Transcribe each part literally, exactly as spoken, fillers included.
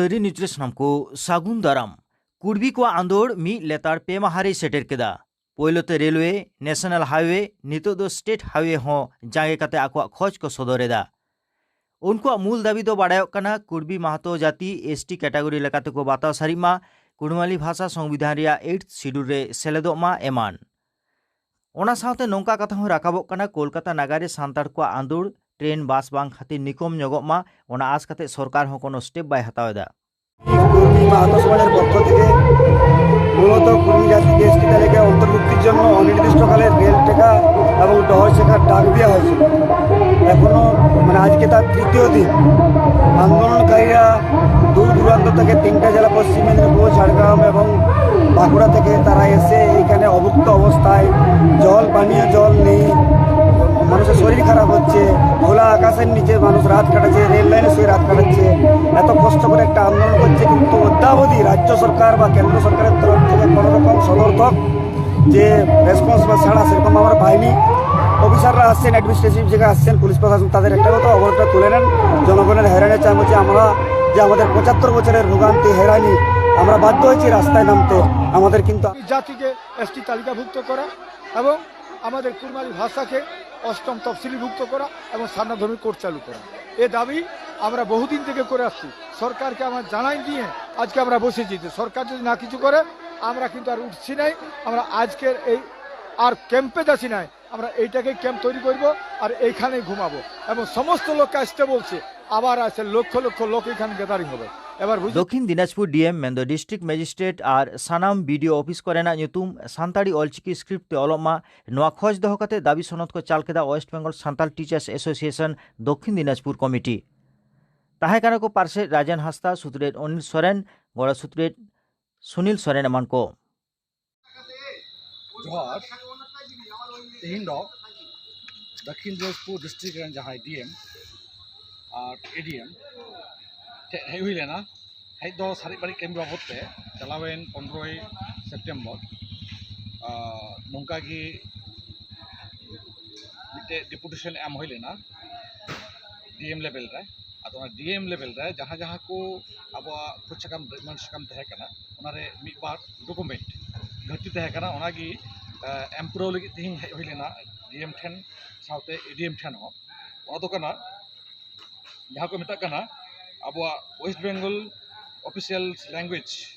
ᱟᱹᱰᱤ ᱱᱤᱪᱨᱮ ᱥᱟᱱᱟᱢ ᱠᱚ ᱥᱟᱹᱜᱩᱱ ᱫᱟᱨᱟᱢ᱾ ᱠᱩᱲᱵᱤ ᱠᱚᱣᱟᱜ ᱟᱸᱫᱳᱲ ᱢᱤᱫ ᱞᱮᱛᱟᱲ ᱯᱮ ᱢᱟᱦᱟ ᱨᱮᱭ ᱥᱮᱴᱮᱨ ᱠᱮᱫᱟ᱾ ᱯᱳᱭᱞᱳ ᱛᱮ ᱨᱮᱞᱣᱮ, ᱱᱮᱥᱚᱱᱟᱞ ᱦᱟᱭᱣᱮ, ᱱᱤᱛᱚᱜ ᱫᱚ ᱥᱴᱮᱴ ᱦᱟᱭᱣᱮ ᱦᱚᱸ ᱡᱟᱸᱜᱮ ᱠᱟᱛᱮ ᱟᱠᱚᱣᱟᱜ ᱠᱷᱚᱡᱽ ᱠᱚ ᱥᱚᱫᱚᱨ ᱮᱫᱟ᱾ ᱩᱱᱠᱩᱣᱟᱜ ᱢᱩᱞ ᱫᱟᱹᱵᱤ ᱫᱚ ᱵᱟᱲᱟᱭᱚᱜ ᱠᱟᱱᱟ, ᱠᱩᱲᱵᱤ ᱢᱟᱦᱟᱛᱚ ᱡᱟᱹᱛᱤ ᱮᱥ ᱴᱤ ᱠᱮᱴᱟᱜᱚᱨᱤ ᱞᱮᱠᱟᱛᱮ ᱠᱚ ᱵᱟᱛᱟᱣ ᱥᱟᱹᱨᱤᱜ ᱢᱟ, ᱠᱩᱲᱢᱟᱞᱤ ᱵᱷᱟᱥᱟ ᱥᱚᱝᱵᱤᱫᱷᱟᱱ ᱨᱮᱭᱟᱜ ᱮᱭᱤᱴ ᱥᱤᱰᱩᱞ ᱨᱮ ᱥᱮᱞᱮᱫᱚᱜ ᱢᱟ ᱮᱢᱟᱱ᱾ ᱚᱱᱟ ᱥᱟᱶᱛᱮ ᱱᱚᱝᱠᱟ ᱠᱟᱛᱷᱟ ᱦᱚᱸ ᱨᱟᱠᱟᱵᱚᱜ ᱠᱟᱱᱟ, ᱠᱳᱞᱠᱟᱛᱟ ᱱᱟᱜᱟᱨ ᱨᱮ ᱥᱟᱱᱛᱟᱲ ᱠᱚᱣᱟᱜ ᱟᱸᱫᱳᱲ ᱴᱨᱮᱱ ᱵᱟᱥ ᱵᱟᱝ ᱠᱷᱟᱹᱛᱤᱨ ᱱᱤᱠᱚᱢ ᱧᱚᱜᱚᱜ ᱢᱟ, ᱚᱱᱟ ᱟᱸᱥ ᱠᱟᱛᱮ ᱥᱚᱨᱠᱟᱨ ᱦᱚᱸ ᱠᱳᱱᱳ ᱥᱴᱮᱯ ᱵᱟᱭ ᱦᱟᱛᱟᱣ ᱮᱫᱟ᱾ কুর্মী মাহাতো সমাজের পক্ষ থেকে মূলত কুর্মী জাতিকে এসটি তালিকায় অন্তর্ভুক্তির জন্য অনির্দিষ্টকালের রেল টেকা এবং ডহর শেখার ডাক দেওয়া হয়েছিল। এখনো, মানে, আজকে তার তৃতীয় দিন। আন্দোলনকারীরা দূর দূরান্ত থেকে, তিনটা জেলা, পশ্চিম মেদিনীপুর, ঝাড়গ্রাম এবং বাঁকুড়া থেকে তারা এসে এখানে অভুক্ত অবস্থায়, জল, পানীয় জল নেই, মানুষের শরীর খারাপ হচ্ছে, খোলা আকাশের নিচে মানুষ রাত কাটাচ্ছে, রেল লাইনে শুয়ে রাত কাটাচ্ছে। এত কষ্ট করে একটা আন্দোলন করছে, কিন্তু অদ্যাবধি রাজ্য সরকার বা কেন্দ্র সরকারের তরফ থেকে কোনো রকম সদর্থক যে রেসপন্স বা সাড়া সেরকম আমরা পাইনি। অফিসাররা আসছেন, অ্যাডমিনিস্ট্রেটিভ থেকে আসছেন, পুলিশ প্রশাসন, তাদের একটা কথা অবরোধটা তুলে নেন। জনগণের হয়রানি চান হচ্ছে, আমরা যে আমাদের পঁচাত্তর বছরের ভোগান্তি, হয়রানি, আমরা বাধ্য হয়েছি রাস্তায় নামতে। আমাদের কিন্তু জাতিকে এসটি তালিকাভুক্ত করা এবং আমাদের কুড়মালি ভাষাকে অষ্টম তফসিলিভুক্ত করা এবং সান্না ধর্মী কোড চালু করা, এ দাবি আমরা বহুদিন থেকে করে আসছি। সরকারকে আমরা জানাই দিয়ে আজকে আমরা বসেছি যে সরকার যদি না কিছু করে, আমরা কিন্তু আর উঠছি নাই। আমরা আজকের এই আর ক্যাম্পে যাচ্ছি নাই, আমরা এইটাকে ক্যাম্প তৈরি করব আর এইখানেই ঘুমাবো। এবং সমস্ত লোককে আসতে বলছি, আবার আসে লক্ষ লক্ষ লোক এখানে গ্যাদারিং হবে। এবার বুঝ- ᱫᱚᱠᱷᱤᱱ ᱫᱤᱱᱟᱡᱽᱯᱩᱨ ᱰᱤ ᱮᱢ ᱢᱮᱱᱫᱚ ᱰᱤᱥᱴᱨᱤᱠᱴ ᱢᱮᱡᱤᱥᱴᱨᱮᱴ ᱟᱨ ᱥᱟᱱᱟᱢ ᱵᱤ ᱰᱤ ᱳ ᱚᱯᱷᱤᱥ ᱠᱚᱨᱮᱱᱟᱜ ᱧᱩᱛᱩᱢ ᱥᱟᱱᱛᱟᱲᱤ ᱚᱞᱪᱤᱠᱤ ᱥᱠᱨᱤᱯᱴ ᱛᱮ ᱚᱞᱚᱜ ᱢᱟ, ᱱᱚᱣᱟ ᱠᱷᱚᱡᱽ ᱫᱚᱦᱚ ᱠᱟᱛᱮ ᱫᱟᱹᱵᱤ ᱥᱚᱱᱚᱫ ᱠᱚ ᱪᱟᱞ ᱠᱮᱫᱟ West Bengal Santal teachers association ᱫᱚᱠᱷᱤᱱ ᱫᱤᱱᱟᱡᱽᱯᱩᱨ ᱠᱚᱢᱤᱴᱤ᱾ ᱛᱟᱦᱮᱸ ᱠᱟᱱᱟ ᱠᱚ ᱯᱟᱨᱥᱮᱛ ᱨᱟᱡᱮᱱ ᱦᱟᱸᱥᱫᱟ, ᱥᱩᱛᱨᱮᱛ ᱚᱱᱤᱞ ᱥᱚᱨᱮᱱ, ᱜᱚᱲᱚ ᱥᱩᱛᱨᱮᱛ ᱥᱩᱱᱤᱞ ᱥᱚᱨᱮᱱ ᱮᱢᱟᱱ ᱠᱚ᱾ ᱡᱚᱦᱟᱨ᱾ ᱛᱮᱦᱮᱧ ᱫᱚ ᱫᱚᱠᱷᱤᱱ ᱫᱤᱱᱟᱡᱽᱯᱩᱨ ᱰᱤᱥᱴᱨᱤᱠᱴ ᱨᱮᱱ ᱡᱟᱦᱟᱸᱭ ᱰᱤ ᱮᱢ ᱟᱨ ᱮ ᱰᱤ ᱮᱢ ᱴᱷᱮᱱ ᱦᱮᱡ ᱦᱩᱭ ᱞᱮᱱᱟ᱾ ᱦᱮᱡ ᱫᱚ ᱥᱟᱨᱮᱡ ᱵᱟᱨᱮᱡ ᱠᱟᱹᱢᱤ ᱵᱟᱵᱚᱫ ᱛᱮ ᱪᱟᱞᱟᱣᱮᱱ ᱯᱚᱱᱨᱚᱭ ᱥᱮᱯᱴᱮᱢᱵᱚᱨ, ᱟᱨ, ᱱᱚᱝᱠᱟ ᱜᱮ ᱢᱤᱫᱴᱮᱡ ᱰᱮᱯᱩᱴᱮᱥᱚᱱ ᱮᱢ ᱦᱩᱭ ᱞᱮᱱᱟ ᱰᱤ ᱮᱢ ᱞᱮᱵᱮᱞ ᱨᱮ᱾ ᱟᱫᱚ ᱚᱱᱟ ᱰᱤ ᱮᱢ ᱞᱮᱵᱮᱞ ᱨᱮ ᱡᱟᱦᱟᱸ ᱡᱟᱦᱟᱸ ᱠᱚ ᱟᱵᱚᱣᱟᱜ ᱠᱷᱚᱡᱽ ᱥᱟᱠᱟᱢ, ᱰᱤᱢᱟᱱᱰ ᱥᱟᱠᱟᱢ ᱛᱟᱦᱮᱸ ᱠᱟᱱᱟ, ᱚᱱᱟᱨᱮ ᱢᱤᱫ ᱵᱟᱨ ᱰᱚᱠᱩᱢᱮᱱᱴ ᱜᱷᱟᱹᱴᱛᱤ ᱛᱟᱦᱮᱸ ᱠᱟᱱᱟ, ᱚᱱᱟᱜᱮ ᱮᱢ ᱯᱩᱨᱟᱹᱣ ᱞᱟᱹᱜᱤᱫ ᱛᱮᱦᱮᱧ ᱦᱮᱡ ᱦᱩᱭ ᱞᱮᱱᱟ ᱰᱤ ᱮᱢ ᱴᱷᱮᱱ, ᱥᱟᱶᱛᱮ ᱮ ᱰᱤ ᱮᱢ ᱴᱷᱮᱱ ᱦᱚᱸ᱾ ᱚᱱᱟ ᱫᱚ ᱠᱟᱱᱟ ᱡᱟᱦᱟᱸ ᱠᱚ ᱢᱮᱛᱟᱜ ᱠᱟᱱᱟ ᱟᱵᱚᱣᱟᱜ West Bengal Official Language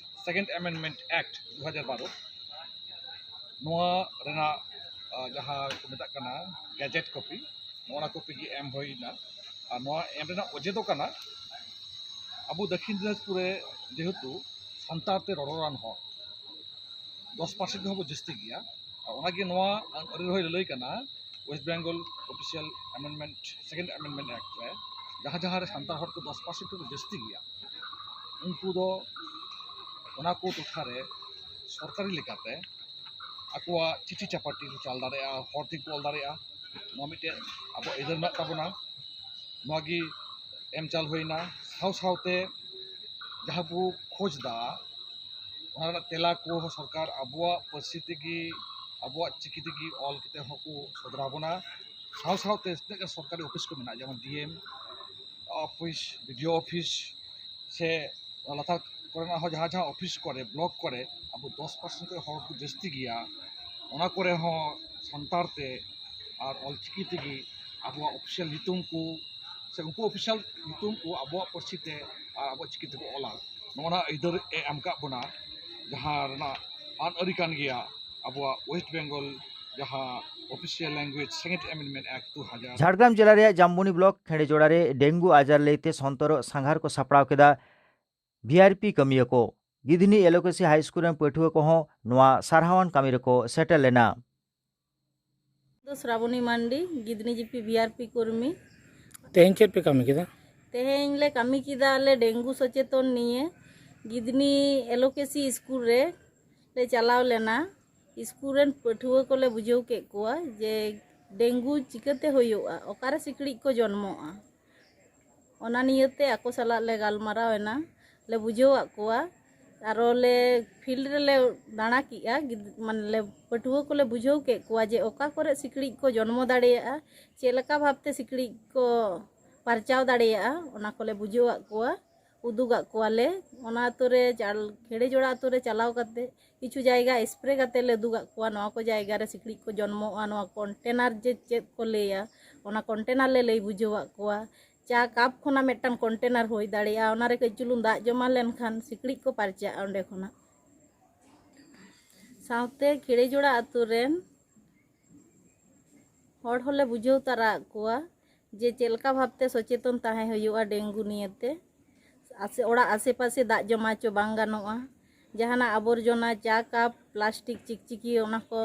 Second Amendment Act ᱫᱩ ᱦᱟᱡᱟᱨ ᱵᱟᱨᱚ᱾ ᱱᱚᱣᱟ ᱨᱮᱱᱟᱜ ᱡᱟᱦᱟᱸ ᱠᱚ ᱢᱮᱛᱟᱜ ᱠᱟᱱᱟ ᱜᱮᱡᱮᱴ ᱠᱚᱯᱤ, ᱱᱚᱣᱟ ᱠᱚᱯᱤ ᱜᱮ ᱮᱢ ᱦᱩᱭᱱᱟ᱾ ᱟᱨ ᱱᱚᱣᱟ ᱮᱢ ᱨᱮᱱᱟᱜ ᱚᱡᱮ ᱫᱚ ᱠᱟᱱᱟ, ᱟᱵᱚ ᱫᱚᱠᱷᱤᱱ ᱫᱤᱱᱟᱡᱽᱯᱩᱨ ᱨᱮ ᱡᱮᱦᱮᱛᱩ ᱥᱟᱱᱛᱟᱲ ᱛᱮ ᱨᱚᱨᱚᱲᱟᱱ ᱦᱚᱲ ᱫᱚᱥ ᱯᱟᱨᱥᱮᱱᱴ ᱦᱚᱸ ᱵᱚ ᱡᱟᱹᱥᱛᱤ ᱜᱮᱭᱟ᱾ ᱟᱨ ᱚᱱᱟᱜᱮ ᱱᱚᱣᱟ ᱟᱹᱱ ᱟᱹᱨᱤ ᱨᱮᱦᱚᱸᱭ ᱞᱟᱹᱭ ᱠᱟᱱᱟ, West Bengal Official Amendment, Second Amendment Act ᱨᱮ ᱡᱟᱦᱟᱸ ᱡᱟᱦᱟᱸ ᱨᱮ ᱥᱟᱱᱛᱟᱲ ᱦᱚᱲ ᱠᱚ ᱫᱚᱥ ᱯᱟᱨᱥᱮᱱᱴ ᱠᱷᱚᱱ ᱠᱚ ᱡᱟᱹᱥᱛᱤ ᱜᱮᱭᱟ, ᱩᱱᱠᱩ ᱫᱚ ᱚᱱᱟ ᱠᱚ ᱴᱚᱴᱷᱟ ᱨᱮ ᱥᱚᱨᱠᱟᱨᱤ ᱞᱮᱠᱟᱛᱮ ᱟᱠᱚᱣᱟᱜ ᱪᱤᱴᱷᱤ ᱪᱟᱯᱟᱴᱤ ᱠᱚ ᱪᱟᱞ ᱫᱟᱲᱮᱭᱟᱜᱼᱟ, ᱦᱚᱲ ᱛᱮᱠᱚ ᱚᱞ ᱫᱟᱲᱮᱭᱟᱜᱼᱟ᱾ ᱱᱚᱣᱟ ᱢᱤᱫᱴᱮᱱ ᱟᱵᱚᱣᱟᱜ ᱟᱹᱭᱫᱟᱹᱨ ᱢᱮᱱᱟᱜ ᱛᱟᱵᱚᱱᱟ᱾ ᱱᱚᱣᱟ ᱜᱮ ᱮᱢ ᱪᱟᱞ ᱦᱩᱭᱱᱟ᱾ ᱥᱟᱶ ᱥᱟᱶᱛᱮ ᱡᱟᱦᱟᱸ ᱵᱚ ᱠᱷᱚᱡᱽ ᱫᱟ, ᱚᱱᱟ ᱨᱮᱱᱟᱜ ᱛᱮᱞᱟ ᱠᱚ ᱦᱚᱸ ᱥᱚᱨᱠᱟᱨ ᱟᱵᱚᱣᱟᱜ ᱯᱟᱹᱨᱥᱤ ᱛᱮᱜᱮ, ᱟᱵᱚᱣᱟᱜ ᱪᱤᱠᱤ ᱛᱮᱜᱮ ᱚᱞ ᱠᱟᱛᱮ ᱦᱚᱸᱠᱚ ᱥᱚᱫᱚᱨ ᱟᱵᱚᱱᱟ᱾ ᱥᱟᱶ ᱥᱟᱶᱛᱮ ᱛᱤᱱᱟᱹᱜ ᱜᱟᱱ ᱥᱚᱨᱠᱟᱨᱤ ᱚᱯᱷᱤᱥ ᱠᱚ ᱢᱮᱱᱟᱜᱼᱟ, ᱡᱮᱢᱚᱱ D M office, B D O office, ᱥᱮ ᱞᱟᱛᱟᱨ ᱠᱚᱨᱮᱱᱟᱜ ᱦᱚᱸ ᱡᱟᱦᱟᱸ ᱡᱟᱦᱟᱸ ᱚᱯᱷᱤᱥ ᱠᱚᱨᱮ, ᱵᱞᱚᱠ ᱠᱚᱨᱮ ᱟᱵᱚ ᱫᱚᱥ ᱯᱟᱨᱥᱮᱱᱴ ᱠᱷᱚᱱ ᱦᱚᱲ ᱠᱚ ᱡᱟᱹᱥᱛᱤ ᱜᱮᱭᱟ, ᱚᱱᱟ ᱠᱚᱨᱮ ᱦᱚᱸ ᱥᱟᱱᱛᱟᱲ ᱛᱮ ᱟᱨ ᱚᱞᱪᱤᱠᱤ ᱛᱮᱜᱮ ᱟᱵᱚᱣᱟᱜ ᱚᱯᱷᱤᱥᱤᱭᱟᱞ ᱧᱩᱛᱩᱢ ᱠᱚ ᱥᱮ ᱩᱱᱠᱩ ᱚᱯᱷᱤᱥᱤᱭᱟᱞ ᱧᱩᱛᱩᱢ ᱠᱚ ᱟᱵᱚᱣᱟᱜ ᱯᱟᱹᱨᱥᱤ ᱛᱮ ᱟᱨ ᱟᱵᱚᱣᱟᱜ ᱪᱤᱠᱤ ᱛᱮᱠᱚ ᱚᱞᱟ᱾ ᱱᱚᱜᱼᱚ ᱱᱟ ᱟᱹᱭᱫᱟᱹᱨ ᱮ ᱮᱢ ᱠᱟᱜ ᱵᱚᱱᱟ, ᱡᱟᱦᱟᱸ ᱨᱮᱱᱟᱜ ᱟᱹᱱ ᱟᱹᱨᱤ ᱠᱟᱱ ᱜᱮᱭᱟ ᱟᱵᱚᱣᱟᱜ West Bengal ᱡᱟᱦᱟᱸ Official Language Second Amendment Act ᱫᱩ ᱦᱟᱡᱟᱨ᱾ ᱡᱷᱟᱲᱜᱨᱟᱢ ᱡᱮᱞᱟ ᱨᱮᱭᱟᱜ ᱡᱟᱢᱵᱚᱱᱤ ᱵᱞᱚᱠ ᱠᱷᱮᱸᱰᱮᱡᱚᱲᱟ ᱨᱮ ᱰᱮᱝᱜᱩ ᱟᱡᱟᱨ ᱞᱟᱹᱭᱛᱮ ᱥᱚᱱᱛᱚᱨᱚᱜ ᱥᱟᱸᱜᱷᱟᱨ ᱠᱚ ᱥᱟᱯᱲᱟᱣ ᱠᱮᱫᱟ ᱵᱷᱤ ᱟᱨ ᱯᱤ ᱠᱟᱹᱢᱤᱭᱟᱹ ᱠᱚ᱾ ᱜᱤᱫᱷᱱᱤ ᱮᱞᱳᱠᱮᱥᱤ ᱦᱟᱭ ᱥᱠᱩᱞ ᱨᱮᱱ ᱯᱟᱹᱴᱷᱩᱣᱟᱹ ᱠᱚᱦᱚᱸ ᱱᱚᱣᱟ ᱥᱟᱨᱦᱟᱣᱟᱱ ᱠᱟᱹᱢᱤ ᱨᱮᱠᱚ ᱥᱮᱴᱮᱨ ᱞᱮᱱᱟ᱾ ᱫᱚ ᱥᱨᱟᱵᱚᱱᱤ ᱢᱟᱱᱰᱤ, ᱜᱤᱫᱷᱱᱤ ᱡᱤᱯᱤ ᱵᱷᱤ ᱟᱨ ᱯᱤ ᱠᱚᱨᱢᱤ᱾ ᱛᱮᱦᱮᱧ ᱪᱮᱫ ᱯᱮ ᱠᱟᱹᱢᱤ ᱠᱮᱫᱟ? ᱛᱮᱦᱮᱧ ᱞᱮ ᱠᱟᱹᱢᱤ ᱠᱮᱫᱟ ᱟᱞᱮ ᱰᱮᱝᱜᱩ ᱥᱚᱪᱮᱛᱚᱱ ᱱᱤᱭᱮ᱾ ᱜᱤᱫᱷᱱᱤ ᱮᱞᱳᱠᱮᱥᱤ ᱥᱠᱩᱞ ᱨᱮ ᱞᱮ ᱪᱟᱞᱟᱣ ᱞᱮᱱᱟ᱾ ᱥᱠᱩᱞ ᱨᱮᱱ ᱯᱟᱹᱴᱷᱩᱣᱟᱹ ᱠᱚᱞᱮ ᱵᱩᱡᱷᱟᱹᱣ ᱠᱮᱫ ᱠᱚᱣᱟ ᱡᱮ ᱰᱮᱝᱜᱩ ᱪᱤᱠᱟᱹᱛᱮ ᱦᱩᱭᱩᱜᱼᱟ, ᱚᱠᱟᱨᱮ ᱥᱤᱠᱲᱤᱡ ᱠᱚ ᱡᱚᱱᱢᱚᱜᱼᱟ, ᱚᱱᱟ ᱱᱤᱭᱮᱛᱮ ᱟᱠᱚ ᱥᱟᱞᱟᱜ ᱞᱮ ᱜᱟᱞᱢᱟᱨᱟᱣ ᱮᱱᱟ, ᱞᱮ ᱵᱩᱡᱷᱟᱹᱣᱟᱫ ᱠᱚᱣᱟ᱾ ᱟᱨᱚ ᱞᱮ ᱯᱷᱤᱞᱰ ᱨᱮᱞᱮ ᱫᱟᱬᱟ ᱠᱮᱜᱼᱟ, ᱜᱤᱫ-, ᱢᱟᱱᱮ ᱞᱮ, ᱯᱟᱹᱴᱷᱩᱣᱟᱹ ᱠᱚᱞᱮ ᱵᱩᱡᱷᱟᱹᱣ ᱠᱮᱫ ᱠᱚᱣᱟ ᱡᱮ ᱚᱠᱟ ᱠᱚᱨᱮ ᱥᱤᱠᱲᱤᱡ ᱠᱚ ᱡᱚᱱᱢᱚ ᱫᱟᱲᱮᱭᱟᱜᱼᱟ, ᱪᱮᱫ ᱞᱮᱠᱟ ᱵᱷᱟᱵᱽᱛᱮ ᱥᱤᱠᱲᱤᱡ ᱠᱚ ᱯᱟᱨᱪᱟᱣ ᱫᱟᱲᱮᱭᱟᱜᱼᱟ, ᱚᱱᱟ ᱠᱚᱞᱮ ᱵᱩᱡᱷᱟᱹᱣᱟᱫ ᱠᱚᱣᱟ᱾ ᱩᱫᱩᱜᱟᱜ ᱠᱚᱣᱟᱞᱮ᱾ ᱚᱱᱟ ᱟᱹᱛᱩ ᱨᱮ ᱪᱟᱞ-, ᱠᱷᱮᱲᱮᱡᱚᱲᱟ ᱟᱹᱛᱩ ᱨᱮ ᱪᱟᱞᱟᱣ ᱠᱟᱛᱮ ᱠᱤᱪᱷᱩ ᱡᱟᱭᱜᱟ ᱥᱯᱨᱮ ᱠᱟᱛᱮ ᱞᱮ ᱩᱫᱩᱜᱟᱜ ᱠᱚᱣᱟ, ᱱᱚᱣᱟ ᱠᱚ ᱡᱟᱭᱜᱟ ᱨᱮ ᱥᱤᱠᱲᱤᱡ ᱠᱚ ᱡᱚᱱᱢᱚᱜᱼᱟ, ᱱᱚᱣᱟ ᱠᱚᱱᱴᱮᱱᱟᱨ ᱡᱮ ᱪᱮᱫ ᱠᱚ ᱞᱟᱹᱭᱟ, ᱚᱱᱟ ᱠᱚᱱᱴᱮᱱᱟᱨ ᱞᱮ ᱞᱟᱹᱭ ᱵᱩᱡᱷᱟᱹᱣᱟᱜ ᱠᱚᱣᱟ᱾ ᱪᱟ ᱠᱟᱯ ᱠᱷᱚᱱᱟᱜ ᱢᱤᱫᱴᱟᱝ ᱠᱚᱱᱴᱮᱱᱟᱨ ᱦᱩᱭ ᱫᱟᱲᱮᱭᱟᱜᱼᱟ, ᱚᱱᱟ ᱨᱮ ᱠᱟᱹᱡ ᱪᱩᱞᱩᱝ ᱫᱟᱜ ᱡᱚᱢᱟ ᱞᱮᱱᱠᱷᱟᱱ ᱥᱤᱠᱲᱤᱡ ᱠᱚ ᱯᱟᱨᱪᱟᱜᱼᱟ ᱚᱸᱰᱮ ᱠᱷᱚᱱᱟᱜ᱾ ᱥᱟᱶᱛᱮ ᱠᱷᱮᱲᱮᱡᱚᱲᱟ ᱟᱹᱛᱩ ᱨᱮᱱ ᱦᱚᱲ ᱦᱚᱸᱞᱮ ᱵᱩᱡᱷᱟᱹᱣ ᱛᱟᱨᱟ ᱟᱫ ᱠᱚᱣᱟ ᱡᱮ ᱪᱮᱫ ᱞᱮᱠᱟ ᱵᱷᱟᱵᱽᱛᱮ ᱥᱚᱪᱮᱛᱚᱱ ᱛᱟᱦᱮᱸ ᱦᱩᱭᱩᱜᱼᱟ ᱰᱮᱝᱜᱩ ᱱᱤᱭᱮᱛᱮ᱾ ᱟᱥᱮ, ᱚᱲᱟᱜ ᱟᱥᱮ ᱯᱟᱥᱮ ᱫᱟᱜ ᱡᱚᱢᱟ ᱦᱚᱪᱚ ᱵᱟᱝ ᱜᱟᱱᱚᱜᱼᱟ᱾ ᱡᱟᱦᱟᱱᱟᱜ ᱟᱵᱚᱨᱡᱚᱱᱟ, ᱪᱟ ᱠᱟᱯ, ᱯᱞᱟᱥᱴᱤᱠ ᱪᱤᱠᱪᱤᱠᱤ, ᱚᱱᱟ ᱠᱚ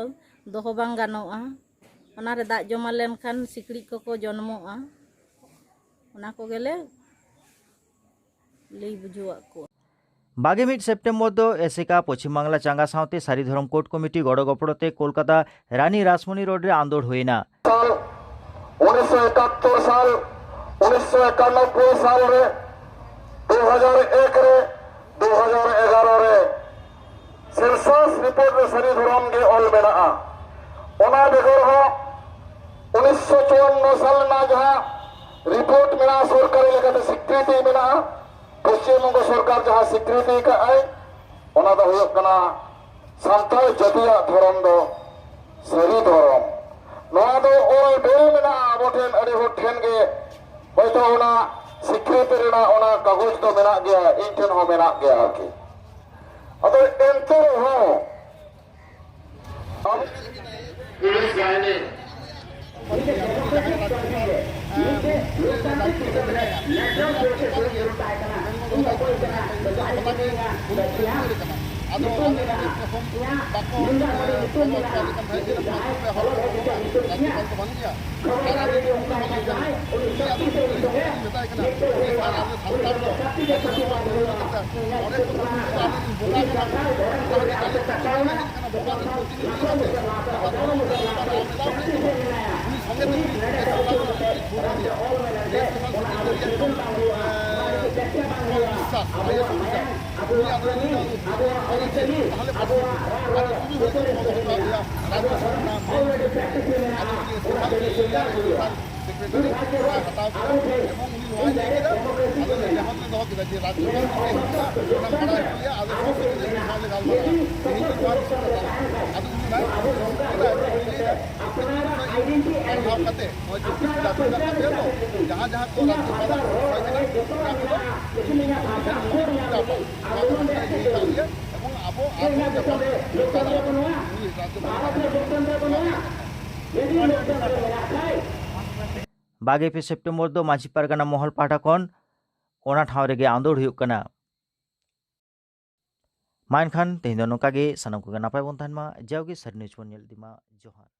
ᱫᱚᱦᱚ ᱵᱟᱝ ᱜᱟᱱᱚᱜᱼᱟ᱾ ᱚᱱᱟᱨᱮ ᱫᱟᱜ ᱡᱚᱢᱟ ᱞᱮᱱᱠᱷᱟᱱ ᱥᱤᱠᱲᱤᱡ ᱠᱚᱠᱚ ᱡᱚᱱᱢᱚᱜᱼᱟ᱾ ᱚᱱᱟ ᱠᱚᱜᱮᱞᱮ ᱞᱟᱹᱭ ᱵᱩᱡᱷᱟᱹᱣᱟᱫ ᱠᱚᱣᱟ᱾ ᱵᱟᱜᱮ ᱢᱤᱫ ᱥᱮᱯᱴᱮᱢᱵᱚᱨ ᱫᱚ ᱮᱥᱮᱠᱟ ᱯᱚᱪᱷᱤᱢ ᱵᱟᱝᱞᱟ ᱪᱟᱸᱜᱟ ᱥᱟᱶᱛᱮ ᱥᱟᱹᱨᱤ ᱫᱷᱚᱨᱚᱢ ᱠᱳᱰ ᱠᱚᱢᱤᱴᱤ ᱜᱚᱲᱚ ᱜᱚᱯᱚᱲᱚ ᱛᱮ ᱠᱳᱞᱠᱟᱛᱟ ᱨᱟᱱᱤ ᱨᱟᱥᱢᱚᱱᱤ ᱨᱳᱰ ᱨᱮ ᱟᱸᱫᱳᱲ ᱦᱩᱭᱮᱱᱟ᱾ ᱥᱟᱞ, ᱩᱱᱤᱥᱥᱚ ᱮᱠᱟᱛᱛᱳᱨ ᱥᱟᱞ, ᱩᱱᱤᱥᱥᱚ ᱮᱠᱟᱱᱚᱵᱵᱳᱭ ᱥᱟᱞ ᱨᱮ, ᱫᱩ ᱦᱟᱡᱟᱨ ᱮᱠ ᱨᱮ, ᱫᱩ ᱦᱟᱡᱟᱨ ᱮᱜᱟᱨᱚ ᱨᱮ ᱥᱮᱱᱥᱟᱥ ᱨᱤᱯᱳᱨᱴ ᱨᱮ ᱥᱟᱹᱨᱤ ᱫᱷᱚᱨᱚᱢ ᱜᱮ ᱚᱞ ᱢᱮᱱᱟᱜᱼᱟ᱾ ᱚᱱᱟ ᱵᱮᱜᱚᱨ ᱦᱚᱸ ᱩᱱᱤᱥᱥᱚ ᱪᱩᱣᱟᱱᱱᱚ ᱥᱟᱞ ᱨᱮᱱᱟᱜ ᱡᱟᱦᱟᱸ ᱨᱤᱯᱳᱨᱴ ᱢᱮᱱᱟᱜᱼᱟ, ᱥᱚᱨᱠᱟᱨᱤ ᱞᱮᱠᱟᱛᱮ ᱥᱤᱠᱨᱤᱛᱤ ᱢᱮᱱᱟᱜᱼᱟ, ᱯᱚᱥᱪᱤᱢ ᱵᱚᱝᱜᱚ ᱥᱚᱨᱠᱟᱨ ᱡᱟᱦᱟᱸ ᱥᱤᱠᱨᱤᱛᱤ ᱟᱠᱟᱫ ᱟᱭ, ᱚᱱᱟ ᱫᱚ ᱦᱩᱭᱩᱜ ᱠᱟᱱᱟ ᱥᱟᱱᱛᱟᱲ ᱡᱟᱹᱛᱤᱭᱟᱜ ᱫᱷᱚᱨᱚᱢ ᱫᱚ ᱥᱟᱹᱨᱤ ᱫᱷᱚᱨᱚᱢ᱾ ᱱᱚᱣᱟ ᱫᱚ ᱚᱞ ᱵᱮᱞ ᱢᱮᱱᱟᱜᱼᱟ ᱟᱵᱚ ᱴᱷᱮᱱ, ᱟᱹᱰᱤ ᱦᱚᱲ ᱴᱷᱮᱱ ᱜᱮ ᱦᱚᱭᱛᱳ ᱚᱱᱟ ᱥᱤᱠᱨᱤᱛᱤ ᱨᱮᱱᱟᱜ ᱚᱱᱟ ᱠᱟᱜᱚᱡᱽ ᱫᱚ ᱢᱮᱱᱟᱜ ᱜᱮᱭᱟ, ᱤᱧ ᱴᱷᱮᱱ ᱦᱚᱸ ᱢᱮᱱᱟᱜ ᱜᱮᱭᱟ ᱟᱨᱠᱤ᱾ ᱟᱫᱚ ᱮᱱᱛᱮ ᱨᱮᱦᱚᱸ ᱟᱵᱚ ᱟᱫᱚ ᱟᱞᱮ ᱱᱚᱰᱮ ᱯᱨᱚᱛᱷᱚᱢ ᱵᱟᱠᱚ, ᱮ, ᱵᱚᱞᱚ ᱦᱚᱪᱚ ᱟᱞᱮ ᱠᱟᱱ ᱛᱟᱦᱮᱸᱫ, ᱪᱮᱫᱟᱜ ᱢᱟᱹᱡᱷᱤ ᱯᱮ ᱦᱚᱲ ᱠᱚ ᱵᱚᱞᱚᱜᱼᱟ, ᱨᱟᱡᱽᱡᱚᱯᱟᱞ ᱫᱚ ᱵᱟᱹᱱᱩᱜ ᱜᱮᱭᱟ᱾ ᱩᱱᱤ ᱟᱫᱚ ᱩᱱᱤ ᱫᱚ ᱢᱮᱛᱟᱭ ᱠᱟᱱᱟ, ᱩᱱᱤ ᱥᱟᱨ ᱟᱞᱮ ᱥᱟᱱᱛᱟᱲ ᱫᱚ ᱚᱸᱰᱮ ᱠᱷᱚᱱ ᱫᱚ ᱟᱞᱮ ᱨᱮᱱ ᱵᱚᱸᱜᱟ ᱠᱟᱱᱟ ᱠᱚ, ᱚᱱᱟ ᱠᱷᱟᱹᱛᱤᱨ ᱟᱞᱮ ᱯᱨᱚᱛᱤᱱᱤᱫᱷᱤ ᱠᱟᱛᱮ ᱱᱚᱣᱟ ᱫᱷᱚᱨᱚᱢ ᱥᱚᱵᱷᱟ ᱨᱮ ᱟᱢ ᱮᱞᱟᱣ ᱦᱩᱭᱩᱜ ᱛᱟᱢᱟ᱾ ᱩᱱᱤ ᱥᱚᱸᱜᱮ ᱛᱮ ᱩᱱᱤ ᱥᱚᱸᱜᱮ ᱛᱮ ᱩᱱᱤ ᱵᱷᱳᱴ ᱮᱢ ᱦᱩᱭᱩᱜᱼᱟ᱾ ᱱᱚᱣᱟ ᱨᱮᱜᱮ ᱵᱮᱠᱛᱤ ᱵᱟᱝ ᱦᱩᱭᱩᱜᱼᱟ᱾ ᱩᱱᱤ ᱟᱫᱚ ᱩᱱᱤ ᱫᱚ ᱟᱫᱚ ᱪᱮᱫ? ᱛᱟᱦᱚᱞᱮ ᱯᱨᱚᱛᱤᱱᱤᱫᱷᱤ ᱟᱫᱚ ᱥᱩᱫᱷᱩ ᱦᱚᱭᱛᱳ ᱱᱚᱣᱟ ᱫᱚ ᱦᱩᱭᱩᱜᱼᱟ, ᱨᱟᱡᱽᱱᱤᱛᱤ ᱨᱮᱱᱟᱜ ᱢᱟᱹᱱ ᱟᱫᱚ ᱡᱮ ᱥᱚᱨᱠᱟᱨ ᱠᱚ ᱞᱟᱹᱭᱟ, ᱥᱚᱨᱠᱟᱨ ᱥᱮᱠᱨᱮᱴᱟᱨᱤ ᱦᱟᱛᱟᱣ ᱠᱮᱫᱟ ᱮᱵᱚᱝ ᱩᱱᱤ ᱱᱚᱣᱟᱭ ᱞᱟᱹᱭ ᱠᱮᱫᱟ, ᱟᱞᱮ ᱞᱮ ᱱᱮᱦᱚᱨ ᱞᱮ ᱫᱚᱦᱚ ᱠᱮᱫᱟ ᱡᱮ ᱨᱟᱡᱽᱭᱚᱯᱟᱞ ᱴᱷᱮᱱ ᱦᱤᱡᱩᱜᱼᱟ, ᱚᱱᱟ ᱵᱟᱲᱟᱭ ᱦᱚᱪᱚᱭᱟ, ᱟᱞᱮ ᱥᱟᱶᱛᱮ ᱡᱩᱫᱤ ᱢᱤᱫ ᱫᱷᱟᱣ ᱞᱮ ᱜᱟᱞᱢᱟᱨᱟᱜᱼᱟ, ᱛᱮᱦᱮᱧ ᱜᱮ ᱱᱚᱣᱟ ᱨᱮᱱᱟᱜ ᱠᱟᱛᱷᱟ᱾ ᱟᱫᱚ ᱩᱱᱤ ᱚᱱᱟᱭ ᱞᱟᱹᱭ ᱠᱮᱫᱟ, ᱟᱯᱮ ᱴᱷᱮᱱ ᱠᱷᱚᱱ ᱤᱧ ᱯᱟᱲᱦᱟᱣ ᱠᱟᱛᱮ ᱱᱚᱜᱼᱚᱭ ᱪᱚᱵᱵᱤᱥ ᱡᱟᱹᱛᱤ ᱢᱮᱱᱟᱜ ᱛᱟᱯᱮᱭᱟ ᱛᱚ, ᱡᱟᱦᱟᱸ ᱡᱟᱦᱟᱸ ᱠᱚ ᱨᱟᱡᱽᱭᱚᱯᱟᱞ ᱟᱜ ᱵᱤᱥᱚᱭ ᱠᱟᱱᱟ, ᱚᱱᱟ ᱠᱚᱫᱚ ᱤᱧ ᱤᱧ ᱴᱷᱮᱱ ᱠᱷᱚᱱ ᱤᱧ ᱯᱟᱲᱦᱟᱣ ᱠᱟᱜᱼᱟ᱾ ᱱᱚᱣᱟ ᱠᱟᱛᱷᱟ ᱠᱚ ᱞᱟᱹᱭ ᱟᱠᱟᱫ ᱞᱮᱭᱟ ᱮᱵᱚᱝ ᱟᱵᱚ ᱟᱨᱦᱚᱸ ᱡᱟᱛᱮ ᱱᱚᱝᱠᱟᱱᱟᱜ ᱩᱱᱤ ᱨᱟᱡᱽᱭᱚᱯᱟᱞ ᱱᱚᱣᱟ ᱠᱟᱛᱷᱟ᱾ ᱵᱟᱜᱮ ᱯᱮ ᱥᱮᱯᱴᱮᱢᱵᱚᱨ ᱫᱚ ᱢᱟᱹᱡᱷᱤ ᱯᱟᱨᱜᱟᱱᱟ ᱢᱚᱦᱚᱞ ᱯᱟᱦᱴᱟ ᱠᱷᱚᱱ ᱚᱱᱟ ᱴᱷᱟᱶ ᱨᱮᱜᱮ ᱟᱸᱫᱳᱲ ᱦᱩᱭᱩᱜ ᱠᱟᱱᱟ᱾ ᱢᱟ ᱮᱱᱠᱷᱟᱱ ᱛᱮᱦᱮᱧ ᱫᱚ ᱱᱚᱝᱠᱟ ᱜᱮ, ᱥᱟᱱᱟᱢ ᱠᱚᱜᱮ ᱱᱟᱯᱟᱭ ᱵᱚᱱ ᱛᱟᱦᱮᱱ ᱢᱟ᱾ ᱡᱟᱣᱜᱮ ᱥᱟᱹᱨᱤ ᱱᱤᱭᱩᱡᱽ ᱵᱚᱱ ᱧᱮᱞ ᱤᱫᱤ ᱢᱟ᱾ ᱡᱚᱦᱟᱨ᱾